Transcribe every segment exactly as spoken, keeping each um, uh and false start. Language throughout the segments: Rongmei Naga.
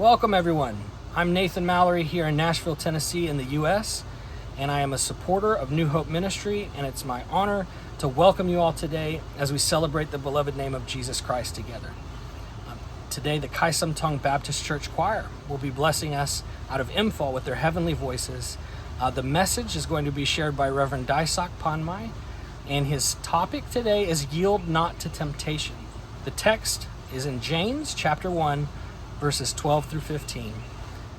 Welcome, everyone. I'm Nathan Mallory here in Nashville, Tennessee, in the U S, and I am a supporter of New Hope Ministry, and it's my honor to welcome you all today as we celebrate the beloved name of Jesus Christ together. Um, today, the Khaisam Tawng Baptist Church Choir will be blessing us out of Imphal with their heavenly voices. Uh, the message is going to be shared by Reverend Daisak Panmei, and his topic today is Yield Not to Temptation. The text is in James chapter one, verses twelve through fifteen.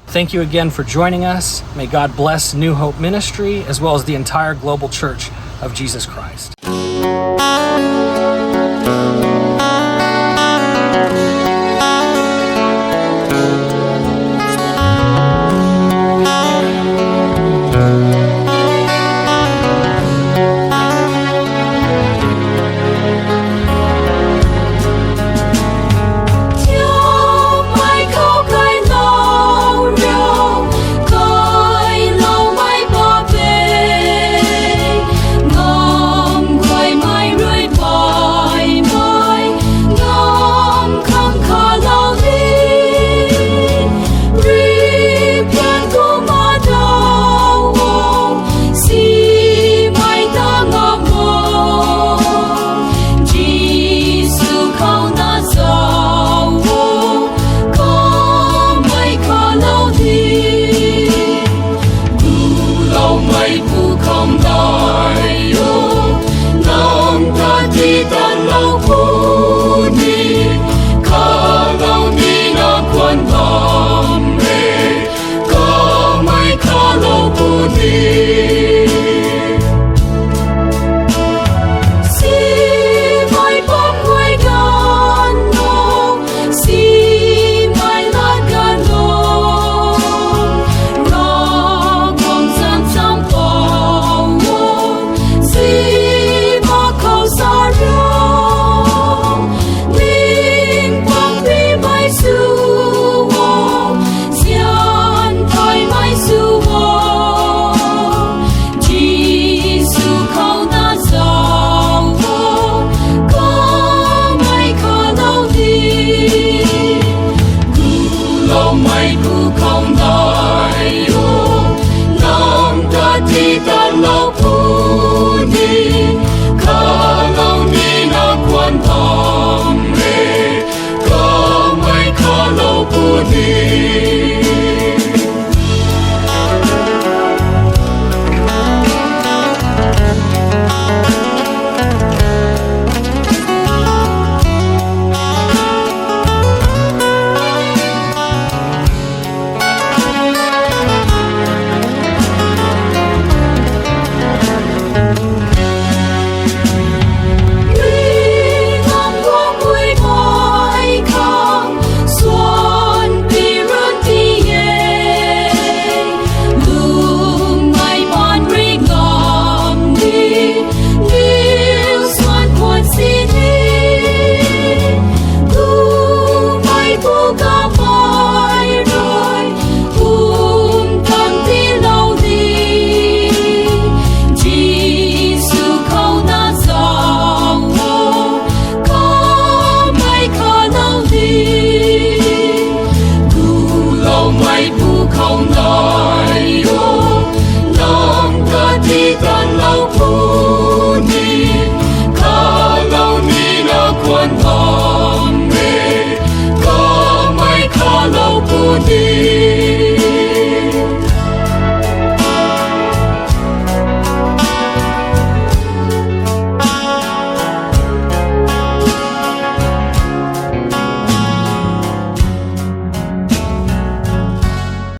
Thank you again for joining us. May God bless New Hope Ministry as well as the entire global church of Jesus Christ.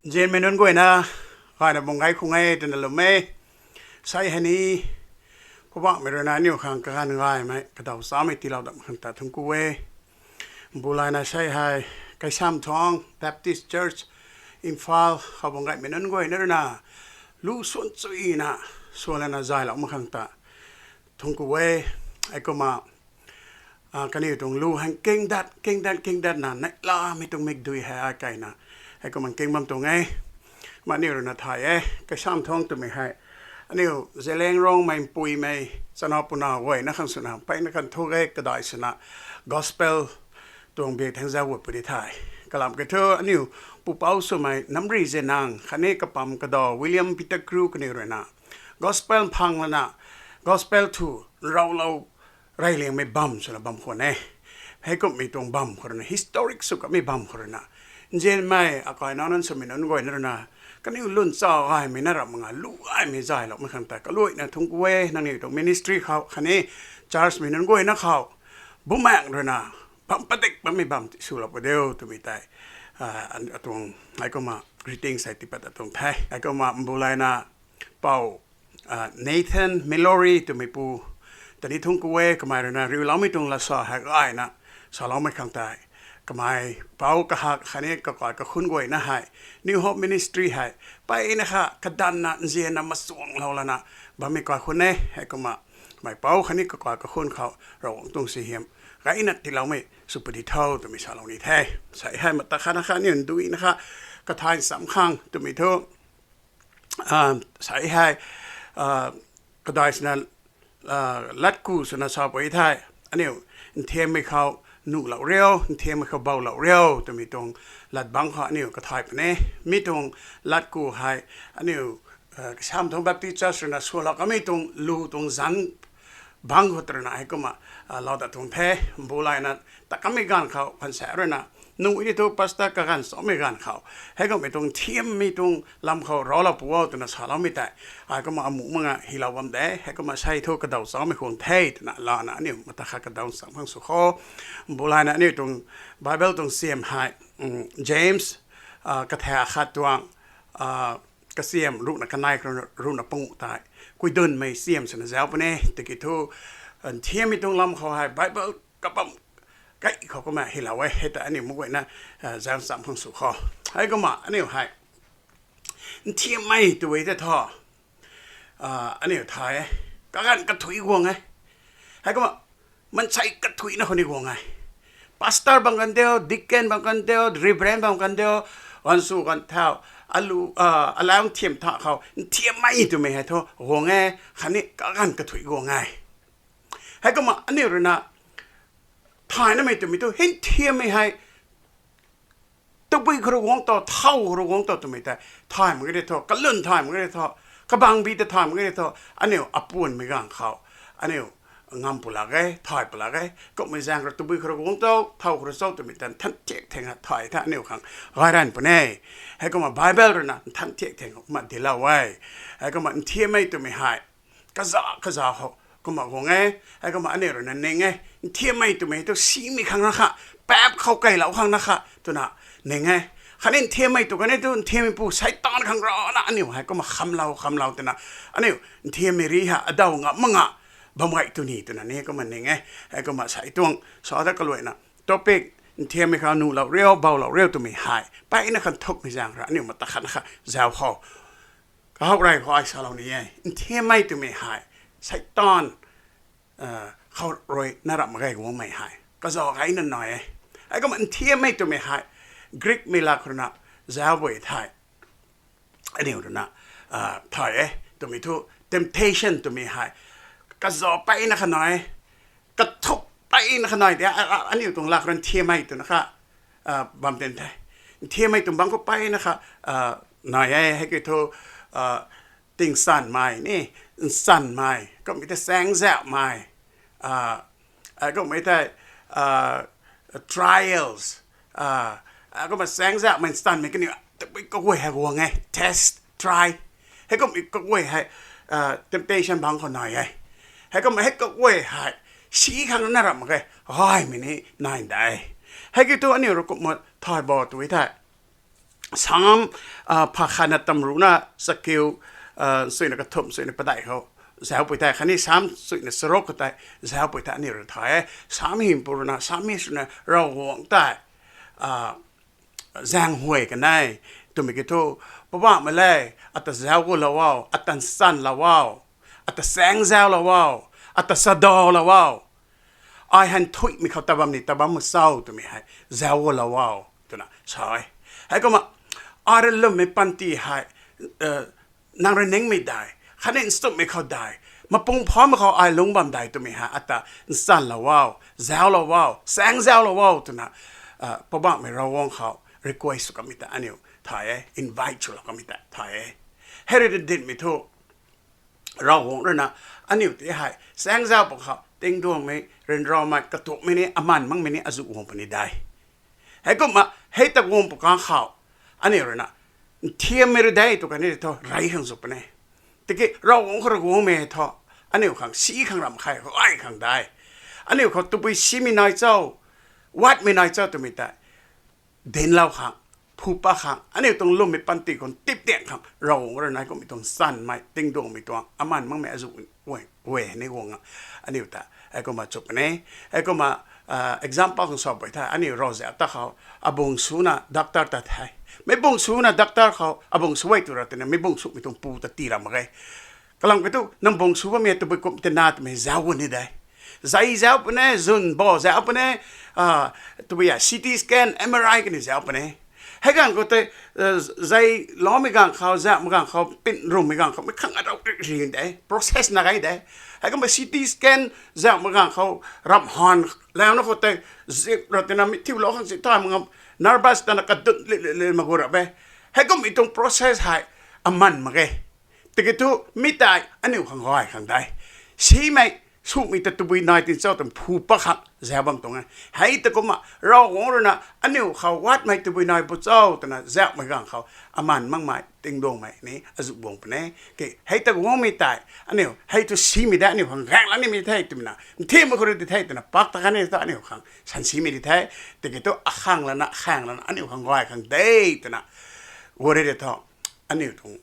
Nzianmei nunc guayna, gayna bam gay khang e twna lwm e. Sei hei ni, Poubauhmei rui na aniu khang kaganv gaymei, kadaw chamei tiilou dam khang ta thuanc ku e. Mbu layna sei hei, Kaisamthuang Baptist Church, Imphal khou bam gaymei nunc guayna rui na, lu suan chuina, suan lana zaylou mak khang ta thuanc ku e. Heikumna, kaniw tuang lu hei kingdat, kingdat, kingdatna neihlamei tuang mikdui hei ai keyna, heikumna king bam tuang e. Kumna aniu rui na thay e, Kaisamthuang twmei hei, aniu Zeliangrongmei mpuimei, chana puna guayna khang swna mpeyna kan thu e, kadai swna gospel tuang biak thangc zauc gut puni the. Kalam kiu thu aniu pupouc swmei Namri Zenang khatni kapam kadaw William Pettigrew kaniw ruina gospel phang lana, gospel thu nraulou reyliangmei bam swna bam khwan e. Heikumhmei tuang bam khou ruina, historic sw kamei bam khou ruina, nzianmei akai nac nunc swmei nunc guayna ruina, kaniw lun cha gaymei na ramh mak nga, lu gaymei zayloumei khang tei kaluaina thungc ku e. Nangniw tuang ministry khou khatni church mei nunc guayna khou, Bumaengh ruina bam padik bammei bam ti swlou pu diu twmei tei, atuang, heikumna greetings hei tipat atuang the. Heikumna mbu layna pou Nathan Mallory twmei pu ta ni thungc ku e. Kamei ruina riuloumei tuang lat sa hei gayna saloumei khang tei, kamei pou kahak khatni kakai kakhun guayna hei, New Hope Ministry hei mpeyna kha kadanna nzianna machuanglou lana bammei kaikhun e. Heikumna kamei pou khatni kakai kakhun khou Ravguangc tuang suaihiam gayna tiiloumei sw pudi tho twmei salou ni the. Sei hei mata khatna kha aniu nduina kha kathay nchamc khang twmei thu, sei hei kadai swna, latku swna sa pui the. Aniu nthiammei khou nuhlou riu, nthiammei khou boulou riu twmei tuang lat bangc khou aniu kathay puni. Mi tuang latku hei aniu kasam tuang Baptist Church ruina swlou kamei tuang lu tuang zanc bangc khou twna heikumna lau ta tuang the. Mbu layna ta kamei ganv khou khansa ruina, nungc ni thu pastor kaganv chaumei ganv khou, heikumhmei tuang nthiammei tuang lam khou raclou pu o twna saloumei tei, heikumna amuh mak nga hylou bam de. Heikumna sei thu kadaw chaumei khwan the twna lana aniu mata khat kadaw nchamc khang sw kho. Mbu layna aniu tuang Bible tuang siam hei, James, katha khat tuang, kasiam ruhna kanei khou ruhna panguh tei kuidunmei siam swna zauc puni. Tiki thu nthiammei tuang lam khou hei Bible kabam kai khou kumna hylou e. Hei ta aniu mei guayna zauc nchamc khang sw kho. Heikumna aniu hei nthiammei tw e tei thu, aniu thay e, kaganv kathuic guang e. Heikumna mansei kathuicna khou ni guang e. Pastor bam kan diu, deacon bam kan diu, reverend bam kan diu, ganv sw ganv thau, alu, alau nthiam tha khou nthiammei twmei hei thu guang e, khatni kaganv kathuic guang e. Heikumna aniu ruina thaynamei twmei thu, hei nthiammei hei tabui khou rui guang tho, thau khou rui guang tho twmei tei thay mak ge tei thu, kalwn thay mak ge tei thu, kabangbi ta thay mak ge tei thu, aniu apuanmei ganv khou aniu ngam pw lak e, thay pw lak e. Kumhmei zaeng rui tabui khou rui guang tho, thau khou rui cho twmei ta nthan thiak theng thay the aniu khang gay ranv puni. Heikumna Bible ruina nthan thiak theng kumna dinclou e. Heikumna nthiammei twmei hei kaza kaza khou kumna guang e. Heikumna aniu ruina ning e, nthiammei twmei thu simei khang na kha, paap khou keylou khang na kha twna ning e. Khatni nthiammei tw kan e thu nthiammeipu Seitaan khang rana aniu hei kumna khamlou khamlou twna, aniu nthiammei ri hei adaw ngam mak nga bam gay tw ni twna ni kumna ning e. Heikumna sei tuang sa ta kaluaina topic, nthiammei khou nuhlou riu, boulou riu twmei hei mpeyna kha nthukmei zaeng rui aniu mata khat na kha zauc khou, kahowh rey khou ai salou ni e. Nthiammei twmei hei Seitaan khou rui na ramh mak ge guangmei hei kazauh gayna nai e. Heikumna nthiammei twmei hei Greekmei lat khou ruina zauc pui the. Aniu ruina thay e twmei thu, temptation twmei hei kazauh mpeyna kha nai e, kathuk mpeyna kha nai de. Aniu tuang lat khou ruina nthiammei twna kha bam tin the. Nthiammei tuang bangc khou mpeyna kha nai e. Hei kiu thu tingsanmei ni, nsanmei, kumhmei tei chaengzauhmei, kumhmei tei trials, kumna chaengzauhmei nsanmei kaniw tabui kaguay hei guang e, test, try. Heikumhmei kaguay hei temptation bangc khou nai e. Heikumna hei kaguay hei si khang na ramh mak ge, gaymei ni nai de. Hei kiu thu aniu rui kumna thay bo tw e the. Sam pha khatna tamruhna chakiu suina kathumh suina padeih khou zauc pui the, khatni Sam suina charuk khou tei zauc pui the. Aniu rui thay e, Sam hympu ruina, Psalmist ruina Ravguangc tei zaenghuay kan e twmei kiu thu, Poubauhmei le, ata zauc gulou o, ata nsanlou o, ata chaengzauclou o, ata chadalou o, ai hei nthuihmei khou ta bam ni ta bam mak cho twmei hei zauc gulou o twna sa e. Heikumna ai rui lwmmei panty hei nang rui ningmei dei, khatni nchumhmei khou dei, mapung phamei khou ai lungc bam dei twmei hei ata nsanlou o, zauclou o, chaengzauclou o twna Poubauhmei Ravguangc khou request sw kamei ta aniu thay e, invite swlou kamei ta thay e. Hei rui dinhmei thu, Ravguangc rui na aniu ti hei chaengzauh pwkhou tingduangmei, ryanramei, katuakmei ni, aman makmei ni azuh guang puni de. Heikumna hei ta guang pwkhou, aniu rui na nthiammei rui de tw kani thu rey khang zu puni. Tiki Ravguangc khou rui guangmei thu, aniu khang si khang ramh khe, gay khang de. Aniu khou tabui simei nai cho, watmei nai cho twmei tei dinclou khang, phu pat khang, aniu tuang lwmmei panty khou tip tian khang, Ravguangc rui na kummei tuang nsanmei, tingduangmei tuang aman makmei azuh guay ni guang a, aniu ta heikumna chu puni. Heikumna example khang sa pui the, aniu ravzauh ta khou, abung suna doctor ta the. Meic bung suna doctor khou abung sw e tw ra twna meic bung sumei tuang pu ta tii ra mak ge. Kalam kiu thu, nang bung sw bammei tabui kum tina twmei zauc gu ni de. Zei zauc puni, zun bo zauc puni, tabui a CT scan, MRI kani zauc puni. Hei ganv khou tei, zei loumei ganv khou, zauhmei ganv khou, pin rummei ganv khou, mei khang arau ri de, process na gay de. Heikumna CT scan zauhmei ganv khou, ramh han, launa khou tei, zip ra twna mi thiulou khang si thay mak ngam, nervous tana kadun li li li mak gu ra e. Heikummei tuang process hei aman mak ge. Tiki thu mi tei aniu khang gay khang de. Simei, sumei ta tabui nai tin cho twna phu pat khang zauc bam tuang e. Hei ta kumna Ravguangc rui na aniu khou watmei tabui nai pu cho twna zauhmei ganv khou, aman makmei, tingduangmei ni azuh guang puni. Ke hei ta guangmei tei, aniu hei thu simei de, aniu khang gaeng la nimei the twmei na, nthiammei khou rui di the twna pak ta kani thu aniu khang san simei di the. Tiki thu akhang lana, akhang lana aniu khang gay khang de twna, guri de thu, aniu tuang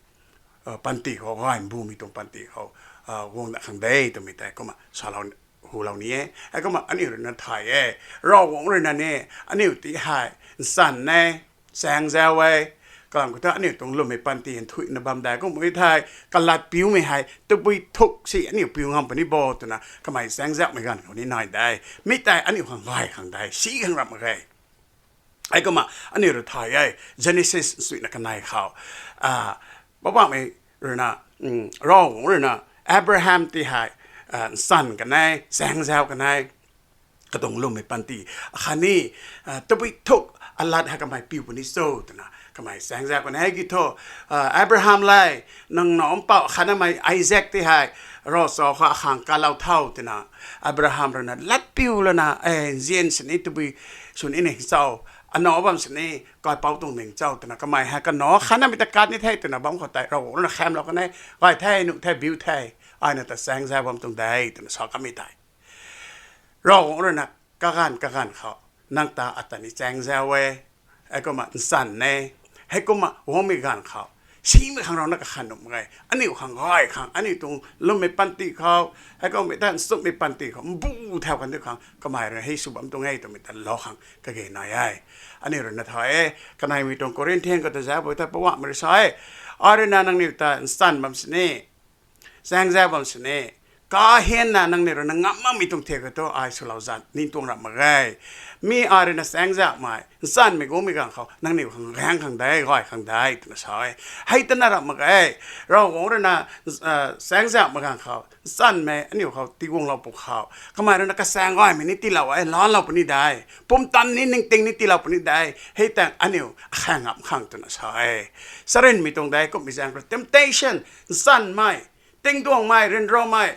panty khou, gay mbumei tuang panty khou guang dat khang de twmei tei kumna salou, hulou ni e. Heikumna aniu rui na thay e, Ravguangc rui na ni aniu ti hei nsan e, chaengzauh e. Kalam kiu thu aniu tuang lwmmei panty nthuihna bam de, kummei thei kalat piumei hei tabui thuk si aniu piu ngam puni bo twna kamei chaengzauhmei ganv khou ni nai de. Mi tei aniu khang gay khang de, si khang ramh mak ge. Heikumna aniu rui thay e, Genesis nsuina kanei khou, Poubauhmei rui na, Ravguangc rui na Abraham ti hei nsan kanei, chaengzauh kanei, katuang lwmmei panty akhatni tabui thuk alat hei kamei piu puni cho twna kamei chaengzauh kanei. Hei kiu thu, Abraham le, nang nac mpouh akhatnamei Isaac ti hei ravchau khou akhang kalou tho twna, Abraham rui na lat piu lana, e, nzian sini tabui swn ni cho, anac bam sini kaipouc tuang ning cho twna kamei hei kanac khatnamei ta kat ni the twna bam khou tei Ravguangc rui na khamlou kanei, gay the, nuh the, biu the, ai na ta chaengzauh bam tuang de twna sa kamei tei, Ravguangc rui na kaganv kaganv khou nang ta ata ni chaengzauh e, heikumna nsan e, heikumna guangmei ganv khou simei khang rui na kakhan nuh mak ge. Aniu khang gay khang, aniu tuang lwmmei panty khou, heikummei ta nchumhmei panty khou mbu thau kan di khang kamei rui hei sw bam tuang e twmei ta lou khang kage nai e. Aniu rui na thay e, kaneimei tuang Corinthian khou ta zauc pui the, Poubauhmei rui sa e, ai rui na nangniw ta nsan bam sini, chaengzauh bam sini, kahianna nangniw rui na ngam makmei tuang thiak khou thu ai swlou zan ni tuang ramh mak ge. Mi ai rui na chaengzauhmei, nsanmei guangmei ganv khou nangniw khang gaeng khang de, gay khang de twna sa e. Hei tana ramh mak ge. Ravguangc rui na chaengzauhmei ganv khou nsanmei aniu khou tiguanglou pwkhou, kamei rui na kachaeng gaymei ni tiilou e, laalou puni de, pumtan ni ningting ni tiilou puni de. Hei tang aniu akhang ngam khang twna sa e. Charynmei tuang de, kummei zaeng rui temptation, nsanmei, tingduangmei, ryanramei,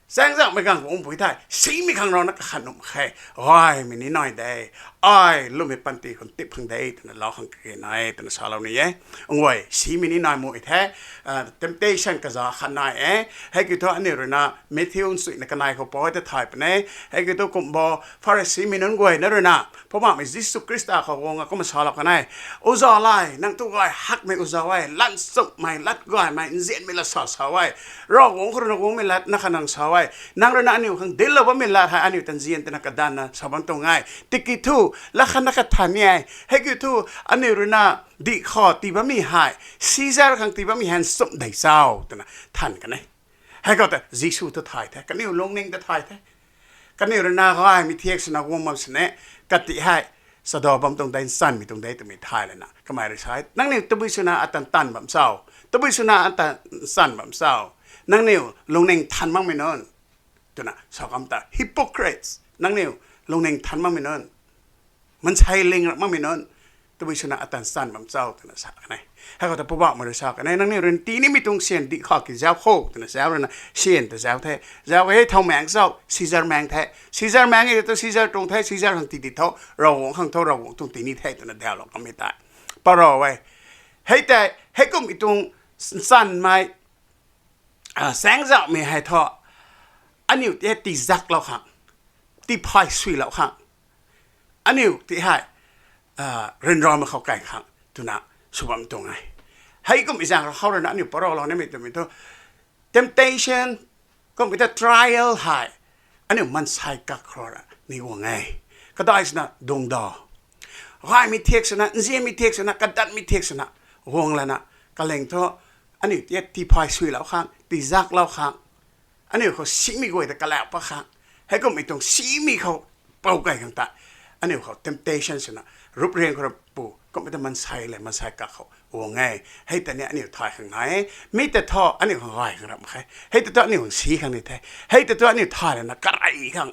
chaengzauhmei ganv khou mpui thei simei khang rui na kakhan nuh mak khe. Gaymei ni nai de, ai lwmmei panty khou tip khang de twna lou khang kage nai e twna salou ni e. Nguay, simei ni nai mui the, temptation kaza khat nai e. Hei kiu thu aniu rui na Matthew nsuina kanei khou pui ta thay puni. Hei kiu thu kumbo Pharisimei nunc guay na rui na Poubauhmei Jisu Khrista khou guang a kumna salou kanei, Oza le, nang tu gay hakmei oza e, lat nchumhmei, lat gaymei, nzianmei lat sa sa e. Ravguangc khou rui na guangmei lat na kha nang sa e. Nang rui na aniu khang dinclou bammei lat hei aniu ta nzian twna kadanvna sa bam tuang e. Tiki thu lat khat na kha than ni e. Hei kiu thu aniu rui na dih khou tii bammei hei, Caesar khang tii bammei hei nchumh dei cho twna than kanei. Hei khou ta Jisu ta thay the, kaniw lungning ta thay the. Kaniw rui na gaymei thiak swna guang bam sini, kati hei chadau bam tuang de, nsanmei tuang de twmei thay lana kamei rui sa e, nangniw tabui swna ata ntanv bam cho, tabui swna ata nsanv bam cho, nangniw lungning than makmei nunc, twna sa kam ta, hypocrites, nangniw lungning than makmei nunc. mansei ling ra makmei nunc, tabui swna atan san bam cho twna sa kan e. Hei khou ta Poubauhmei rui sa kan e, nangniw rui nti nimei tuang syan dih khou ki zauc kho twna zauc rui na, syan ta zauc the. Zauc hei thow maeng cho, Caesar maeng the. Caesar maeng e tu Caesar tuang the, Caesar khang ti di tho, Ravguangc khang tho, Ravguangc tuang ti ni the twna daulou kamei tei parou e. Hei tei, heikumhmei tuang nsanmei, a, saengzauhmei hei thu, aniu ti hei tizaklou khang, tiphay suilou khang, aniu ti hei, a, ryanramei khou kai khang twna sw bam tuang e. Heikumhmei zaeng khou rui na aniu paralou nimei twmei thu, temptation, kumhmei ta trial hei, aniu mansei kak khou rui ni guang e. Kadai swna dungcdaw, gaymei thiak swna, nzianmei thiak swna, kadatmei thiak swna guang lana, kaling thu, aniu ti tiphay suilou khang, tizaklou khang, aniu khou simei guay ta kalau pat khang, heikumhmei tuang simei khou pou kai khang ta, aniu khou temptation swna, rup riang khou rui pu, kumhmei ta mansei le mansei kak khou guang e. Hei ta ni aniu thay khang nai e. Mi ta thu aniu khang gay khang ram khe. Hei ta thu aniu khang si khang ni the. Hei ta thu aniu thay lana karey khang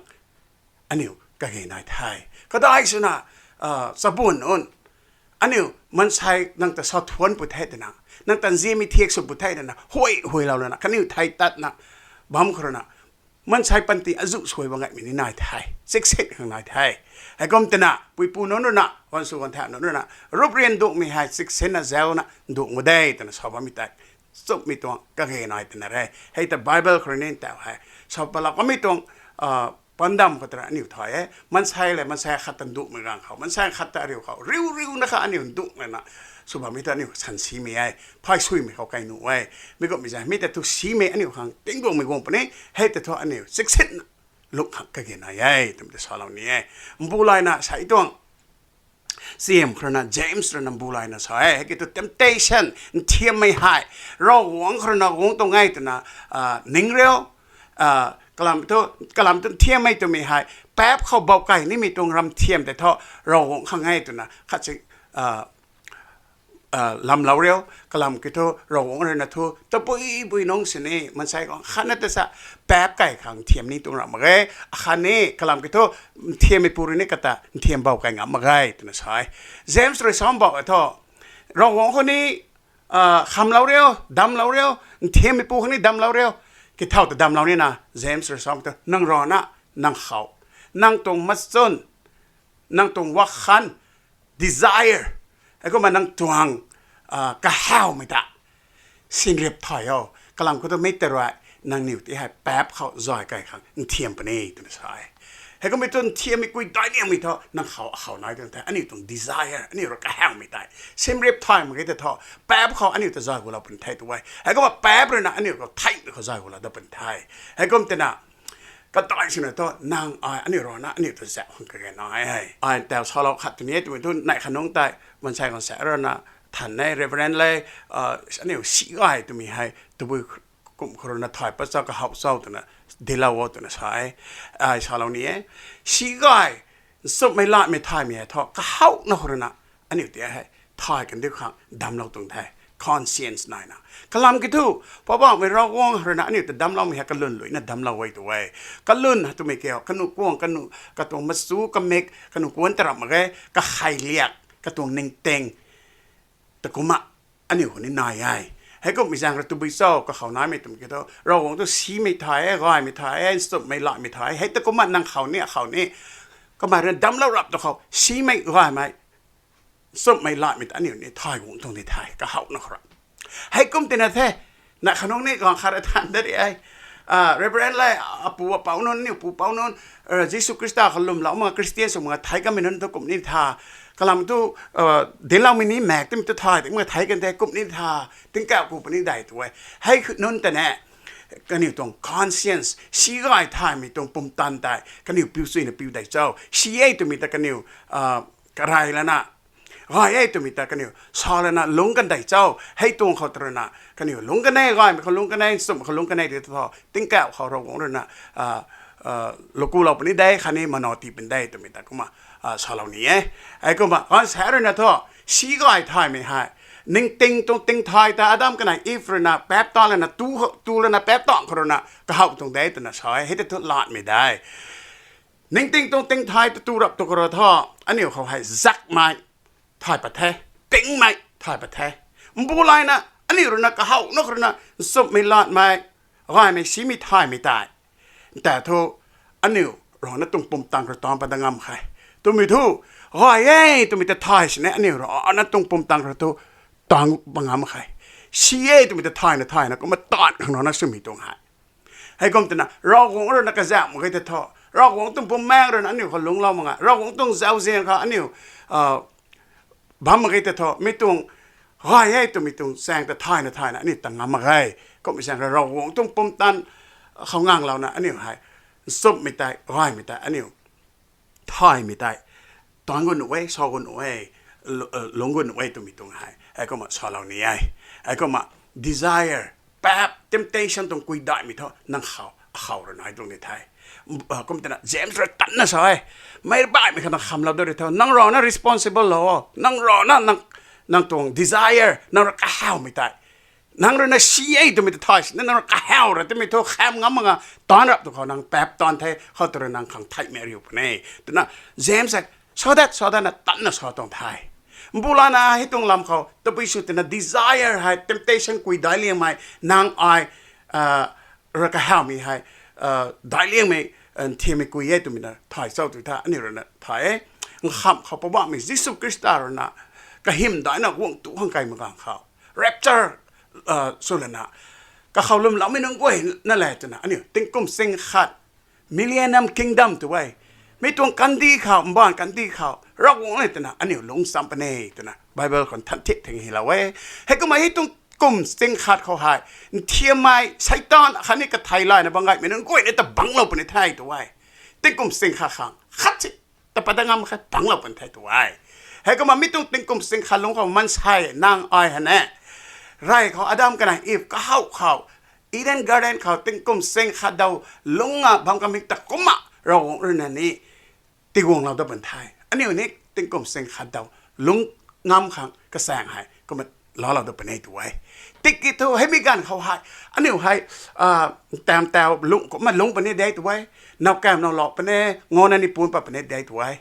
aniu kage nai the. Kadai swna, a, chabuan nunc, aniu mansei nang ta sa thuanc pu the twna, nang ta nzianmei thiak sw pu the twna, huay huaylou lana, kaniw thei tatna bam khou rui na, mansei panty azuh suai bam ngaimei ni nai the, chiksin khang nai the. Heikum twna puipu nunc rui na, gansw ganthau nunc rui na, rup riang dungcmei hei chiksinna zauna dungc mak de twna sa bammei tei, nchumhmei tuang kage nai twna re. Hei ta Bible khou rui ni tau hei, sa palak kamei tuang, a, pandam khou ta rui aniu thay e. Mansei le mansei khat ta dungcmei ganv khou, mansei khat ta ariu khou, riu riuna kha aniu dungc lana sw bammei ta aniu san simei e. Phay suimei khou kai nuh e. Mi kumhmei zaeng mi ta thu simei aniu khang tingduangmei guang puni. Hei ta thu aniu chiksinna lung khang kage nai e twmei ta salou ni e. Mbu layna sa tuang, Sim khou rui na, James rui na mbu layna sa e, hei ki thu temptation, nthiammei hei, Ravguangc khou rui na guang tuang e twna, a, ning riu, a, kalam thu, kalam thu nthiammei twmei hei, paap khou bou kai nimei tuang ramthiam tei thu, Ravguangc khang e twna, khat si, a, a, lamlou riu, kalam ki thu, Ravguangc rui na thu, tabui bui nungc sini, mansei khang khatna ta sa, paap kai khang nthiam ni tuang ram mak ge, akhatni, kalam ki thu, nthiammeipu rui ni kata, nthiam bou kai ngam mak ge, twna sa e. James rui sam bou e thu, Ravguangc khou ni, a, khamlou riu, damclou riu, nthiammeipu khou ni damclou riu, kithau ta damclou nina, James rui sam tu, nang rana, nang khou, nang tuang machun, nang tuang wakhan, desire, heikumna nang tuang, a, kahawmei ta sinrip thay o. Kalam khou thu mi ta rui, nangniw ti hei paap khou zay kai khang nthiam puni twna sa e. Heikumhmei thu nthiammei kui daic liangmei thu, nang khou akhou nai tuang the, aniu tuang desire, aniu rui kahawmei tei sinrip thay mak ge ta thu, paap khou aniu ta zay gulou puni the tu e. Heikumna paap rui na aniu khou theihmei khou zay gulou dat puni the. Heikum twna, kadai swna thu, nang ai, aniu rana, aniu ta zauh khang kage nai e. Ai tau salou khat tu ni e twmei thu, neih khat nungc tei, mansei khang sa rana, than e, Reverend le, a, aniu si gay twmei hei, tabui kum khou rui na thay pat cho, kahaw cho twna, dinclou o twna sa e. Ai salou ni e. Si gay, nchumhmei latmei thaymei hei thu, kahawna khou rui na, aniu ti hei, thay kandiu khang damclou tuang the, conscience naina. Kalam ki thu, Poubauhmei Ravguangc rui na aniu ta damcloumei hei kalun luina damclou e tu e. Kalun hei twmei kiu, kanu kuang, kanu, katuang machu, kamik, kanu kuan ta ram mak ge, kakhei liak, katuang ningting, ta kumna, aniu khou ni nai e. Heikumhmei zaeng rui tabui cho, kakhou naimei twmei ki thu, Ravguangc thu simei thay e, gaymei thay e, nchumhmei latmei thay e, hei ta kumna nang khou ni, akhou ni, kamei rui damclou rap tu khou, simei, gaymei, nchumhmei latmei ta aniu ni thay guang tuang di the, kahawna khou rui. Heikum twna the, neih khat nungc ni gaanv khat rui than dat ri e. A, Reverend le, apu apouc nunc, aniu pu pouc nunc, a, Jisu Khrista khou lwmlou mak, Christian sw mak thei kanmei nunc thu kum ni tha. Kalam thu, a, dincloumei ni maek twmei tu thay, ti mak thei kan the kum ni tha. Tingkauh ku puni dei tu e. Hei nunc ta ne, kaniw tuang conscience, si gay thaymei tuang pumtan tei, kaniw piu chuyna piu dei cho. Si e twmei ta kaniw, a, karey lana, gay e twmei ta kaniw sa lana lungc kan dei cho. Hei tuang khou ta rui na, kaniw lungc kan e, gaymei khou lungc kan e, nchumhmei khou lungc kan e ti thu, tingkauh khou Ravguangc rui na, a, a, lukulou puni de, khatni manaw tii puni de twmei ta kumna, a, salou ni e. Heikumna, gaanv sa rui na thu, si gay thaymei hei, ningting tuang tingthay ta Adam kanei Eve rui na paap ta lana tu, tu lana paap ta khou rui na, kahaw tuang de twna sa e, hei ta thu latmei de. Ningting tuang tingthay ta tu rap tu khou rui thu, aniu khou hei zakmei thay pat the, tingmei thay pat the. Mbu layna aniu rui na kahaw na khou rui na nchumhmei latmei, gaymei simei thaymei tei, ta thu aniu rui na tuang pumtan khou rui taanc pat dat ngam khe. Twmei thu, gay e twmei ta thay sini aniu rui na tuang pumtan khou rui thu taanc pat ngam khe. Si e twmei ta thayna thayna kumna taanv khang rui na swmei tuang hei. Heikum twna Ravguangc rui na kazauh mak ge tei thu, Ravguangc tuang bumaengc rui na aniu khou lungclou mak ge, Ravguangc tuang zauzian khou aniu bam mak ge tei thu, mi tuang gay e twmei tuang chaeng ta thayna thayna aniu ta ngam mak ge. Kummei zaeng rui Ravguangc tuang pumtan khou nganglouna aniu hei nchumhmei tei, gaymei tei aniu thaymei tei taanc gut nuh e, sa gut nuh e, lungc gut nuh e twmei tuang hei heikumna salou ni e. Heikumna desire, paap, temptation tuang kuidaihmei thu nang khou, akhou rui nai tuang ni the. Kum twna James rui tanna sa e, meic baihmei khou nang khamlou da rui thu nang rui na responsible lou o, nang rui na, nang tuang desire, nang rui kahawmei tei nang rui na si e twmei ta thay sini nang rui kahaw ra twmei thu kham ngam mak ge, taanc rap tu khou nang paap taanv the, khou tu rui nang khang theihmei ariu puni twna James hei sa dat sa datna tanna sa tuang the. Mbu lana hei tuang lam khou tabui sw twna desire hei temptation kuidaic liangmei, nang ai rui kahawmei hei daic liangmei, nthiammei kui e twmei na thay cho tw tha aniu rui na thay e. Nkham khou Poubauhmei Jisu Khrista rui na kahym daihna guang tu khang kai mak ganv khou rapture sw lana kakhou lwmloumei nunc guay na le twna aniu tingkum sing khat, millennium kingdom tw e, mi tuang kandih khou, mbaanv kandih khou Ravguangc le twna aniu lungc cham puni twna Bible khou nthan thik thing hylou e. Heikumna hei tuang kum sing khat khou hei nthiammei Seitaan khatni kathei layna bam gaymei nunc guay ni ta bangclou puni the tw e. Tingkum sing khat khang khat si ta pat dat ngam khe, bangclou puni the tw e. Heikumna mi tuang tingkum sing khat lungc khou maansei nang ai hei ne, rey khou Adam khatni Eve kahaw khou, Eden Garden khou tingkum sing khat daw lungc a bam kamei ta kumna Ravguangc rui na ni tiguanglou dat puni the. Aniu ni tingkum sing khat daw lungc ngam khang kachaeng hei kumna laalou dat puni tw e. Tiki thu hei mi ganv khou hei aniu hei tam tau lungc kumna lungc puni de tw e. Nowkam now lou puni, ngana ni pun pat puni de tw e.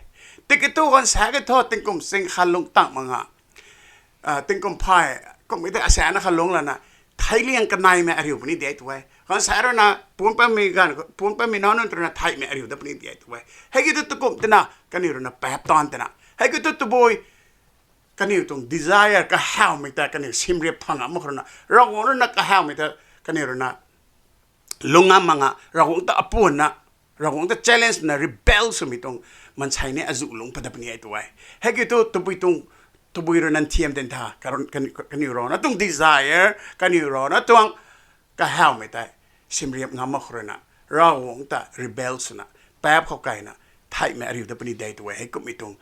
Tiki thu ganv sa ki thu tingkum sing khat lungc tang mak nga, tingkum phay, kummei tei asaekc na khat lungc lana theiliang kaneimei ariu puni de tw e. Ganv sa rui na pun patmei ganv, pun patmei nac nunc rui na theihmei ariu dat puni de tw e. Hei ki thu tukum twna kaniw rui na paap taanv twna hei ki thu tabui kaniw tuang desire kahawmei tei kaniw simriap phang a mak khou rui na Ravguangc rui na kahawmei tei kaniw rui na lungc ngam mak nga Ravguangc ta apuanna, Ravguangc ta challenge na rebel swmei tuang maansei ni azuh lungc pat dat puni e tw e. Hei ki thu tabui tuang, tabui rui na nthiam ten tha, kaniw rui na tuang desire, kaniw rui na tuang kahawmei tei simriap ngam mak khou rui na Ravguangc ta rebel swna paap khou kaina theihmei ariu dat puni de tw e. Heikumhmei tuang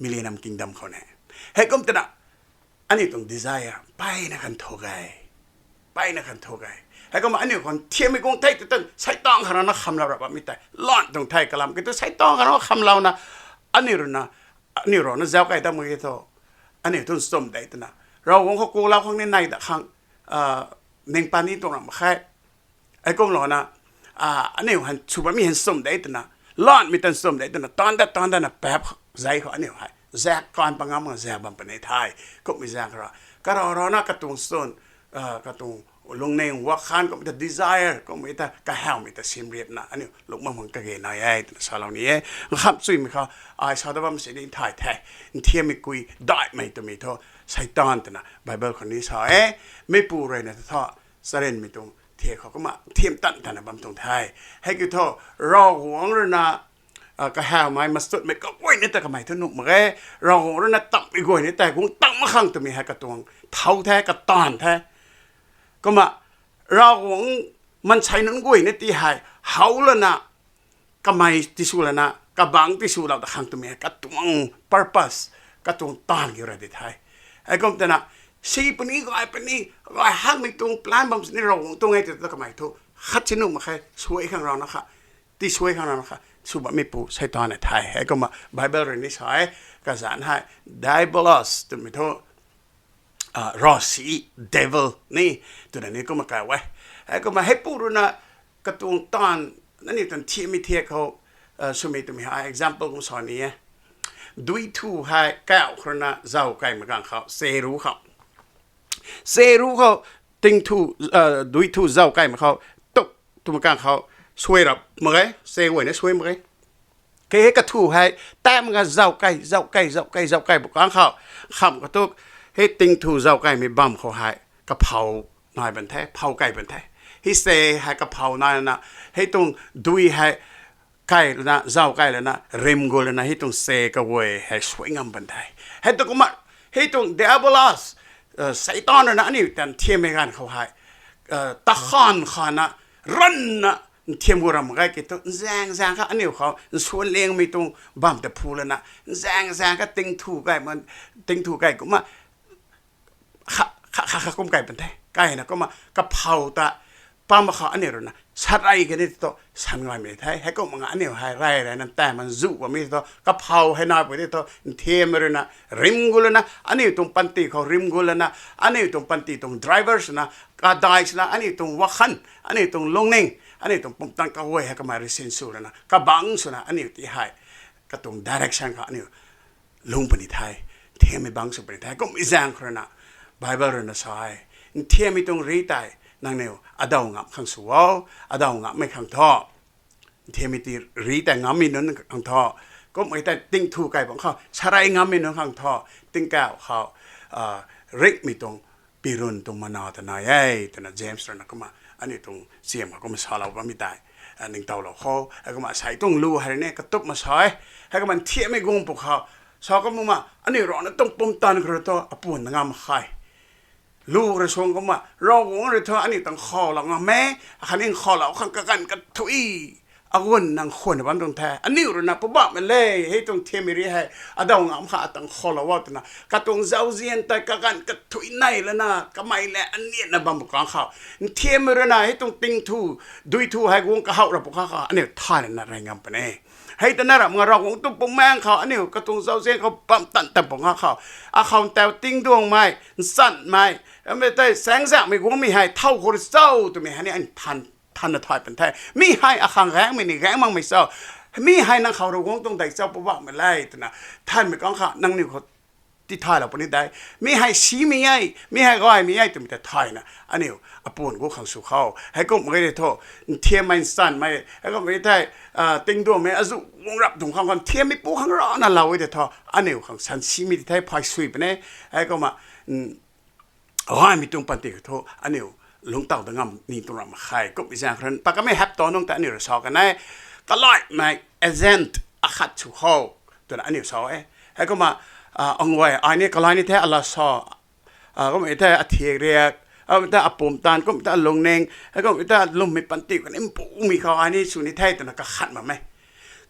millennium kingdom khou ne, heikum twna aniu tuang desire mpeyna khan thu ge, mpeyna khan thu ge. Heikumna aniu khou nthiammei guang thei tu tan Seitaan khou rui na khamlou ra bammei tei lan tuang thei kalam ki thu Seitaan khou rui na khamlouna aniu rui na, aniu rui na zauc kai dat mak ki thu aniu tuang nchumh de twna Ravguangc khou kulou khang ni nai dat khang ning pat ni tuang ram mak khe. Heikumlouna aniu han sw bammei han nchumh de twna, lanmei tan nchumh de twna taanv dat taanv datna paap zei khou aniu hei zak kan pat ngam mak zak bam puni the. Kummei zaeng khou rui karou rui na katuang nchumh, katuang lungning, wakhan, kummei ta desire, kummei ta kahawmei ta simriapna aniu lungc bam khang kage nai e twna salou ni e. Nkham chuymei khou ai sa dat bam si ni thay the. Nthiammei kui daihmei twmei thu Seitaan twna Bible khou ni sa e. Mipu rui na thu charynmei tuang thiak khou kumna nthiam tan tana bam tuang the. Hei ki thu Ravguangc rui na kahawmei machutmei kaguay ni ta kamei thu nuh mak ge. Ravguangc rui na tammei guay ni tei guang tang mak khang twmei hei katuang thau the, kataanv the. Kumna Ravguangc maansei nunc guay ni ti hei how lana kamei tisw lana kabangc tiswlou ta khang twmei hei katuang purpose, katuang taanv kiu ra di the. Heikum twna si puni gay puni, gay hakmei tuang plan bam sini Ravguangc tuang e tw ta kamei thu khat si nuh mak khe. Suai khang rana kha, tisuai khang rana kha sw bammeipu Seitaan e the. Heikumna Bible rui ni sa e, kazanc hei Diabolos twmei thu ravsic, devil ni twna ni kumna kai e. Heikumna heipu rui na katuang taanv, aniu tan thiammei thiak khou swmei twmei hei example kum sa ni e. Dui thu hei kauh khou rui na zauc kaimei kang khou, se ru khou, se ru khou, ting thu, dui thu zauc kaimei khou, tuk twmei kang khou, suai rap mak ge, se guayna suai mak ge. Kei hei kathu hei, tam nga zauc kai, zauc kai, zauc kai, zauc kai bu kang khou, kham katu, hei ting thu zauc kaimei bam khou hei, kaphow nai bam the, phow kai bam the. Hei se hei kaphow nai na, hei tuang dui hei kai lana, zauc kai lana, rim gu lana, hei tuang se kaguay hei suai ngam bam the. Hei tu kumna, hei tuang Diabolos, Seitaan rui na aniu ta nthiammei ganv khou hei, takhan khana, ranna, nthiam gu ram mak ge ki tu, nzaeng zaeng kha aniu khou nsuan liangmei tuang bam ta phu lana, nzaeng zaeng kha ting thu kai kumna, kha kha kum kai bam the. Kaina kumna kaphow ta pam khou aniu rui na sarei kani thu san ngaymei the. Heikumna aniu hei rey reyna ntaanv man zu bammei thu kaphow hei nai pui tei thu nthiammei rui na rim gu lana, aniu tuang panty khou rim gu lana, aniu tuang panty tuang driver swna, kadai swna, aniu tuang wakhan, aniu tuang lungning, aniu tuang pumtan kaguay hei kamei rui sinsw lana, kabangc swna aniu ti hei katuang direction khou aniu lung puni the, nthiammei bangc sw puni the. Kummei zaeng khou rui na, Bible rui na sa e, nthiammei tuang ri tei nangniw adaw ngam khang sw o, adaw ngammei khang thu, nthiammei ti ri tei ngammei nunc khang thu, kummei tei ting thu kai bam khou sarei ngammei nunc khang thu, tingkauh khou ringhmei tuang pirun tuang mana ta nai e, twna James rui na kumna aniu tuang siam khou kumna salou bammei tei ningtowlou khou. Heikumna sei tuang lu hei rui ni katup mak sa e. Heikumna nthiammei guang pwkhou, sa kumna aniu rana tuang pumtan khou rui thu apuan na ngam khe. Lu rui suang kumna Ravguangc rui thu aniu tang khaulou ngam e, akhatni khaulou khang kaganv kathuic, agun nang khwan bam tuang the. Aniu rui na Poubauhmei le, hei tuang nthiammei ri hei adaw ngam kha tang khaulou o twna katuang zauzian tei kaganv kathuic nei lana kamei le anianna bam bu kang khou, nthiammei rui na hei tuang ting thu, dui thu hei guang kahouh ra pwkhou khou aniu thay lana rey ngam puni. Hei ta na ram nga Ravguangc tuang pummaengc khou aniu katuang zauzian khou bam tan tan pwkhou khou, akhou ntaw tingduangmei, nchanmei, amei tei saengzaekmei guangmei hei thow khou rui cho twmei hei ni aniu thanna thay pan the. Mi hei akhang gaengmei ni gaeng makmei cho, mi hei nang khou Ravguangc tuang dei cho Poubauhmei le twna thanmei kang khou nangniw khou tithaylou puni de. Mi hei simei e, mi hei gaymei e twmei ta thayna aniu apuan gu khang sw khou. Heikumna ge tei thu, nthiammei, nchanmei, heikumna tei tingduangmei azuh guang rap tuang khang khou nthiammei pu khang rana lou e tei thu, aniu khang sansimei ti the, phay sui puni. Heikumna gaymei tuang panty khou thu aniu lungctow da ngam ni tuang ram mak khe. Kummei zaeng khou rui na ta kamei hap ta nung ta aniu rui sa kan e, kalaihmei agent akhat sw khou twna aniu sa e. Heikumna, aguay ai ni kalai ni the ala sa, kummei tei athiak riak, kummei tei apumtan, kummei tei alungning, heikumna tei lwmmei panty khatni mpumei khou ai ni sw ni the twna kakhan bam e.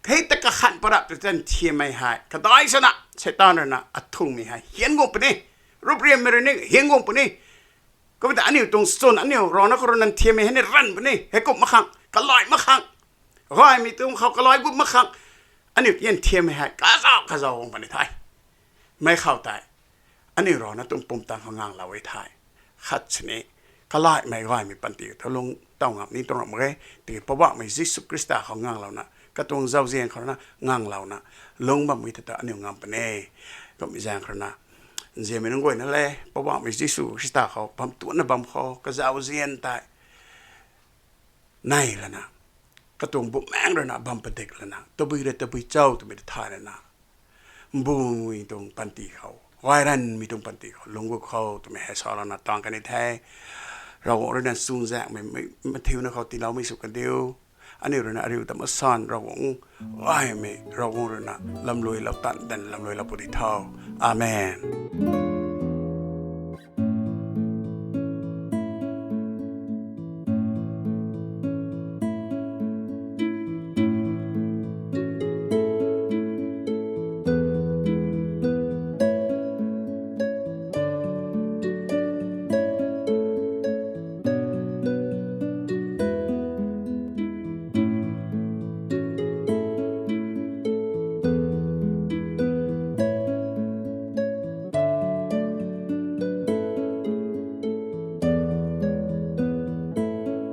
Hei ta kakhan parap tu ta nthiammei hei kadai swna Seitaan rui na athungmei hei hian guang puni, rupriammei rui ni hian guang puni. Kumna ta aniu tuang chwn, aniu rana khou rui na nthiammei hei ni ranv puni, heikumna mak khang, kalai mak khang, gaymei tuang khou kalai gut mak khang, aniu ti nthiammei hei kazauh kazauh guang puni the. Mei khou tei aniu rana tuang pumtan khou nganglou e the. Khat sini kalaihmei gaymei panty thu lungctow ngam ni tuang ram mak ge. Tiki Poubauhmei Jisu Khrista khou nganglouna, katuang zauzian khou rui na nganglouna lungc bammei ta ta aniu ngam puni. Kummei zaeng khou rui na, nzianmei nunc guayna le, Poubauhmei Jisu Khrista khou bam tuanna bam khou kazauzian tei nei lana, katuang Bumaengh rui na bam padik lana, tabui rui tabui cho twmei ta thay lana, mbumei tuang panty khou, gay ranvmei tuang panty khou lungc gut khou twmei hei sa lana tang kan ni the. Ravguangc rui na chuzaenghmei, mathiuna khou tiiloumei sw kan diu. Aniu rui na ariu ta masan Ravguangc, gaymei Ravguangc rui na lamluilou tan tan lamluilou pu di tho. Amen.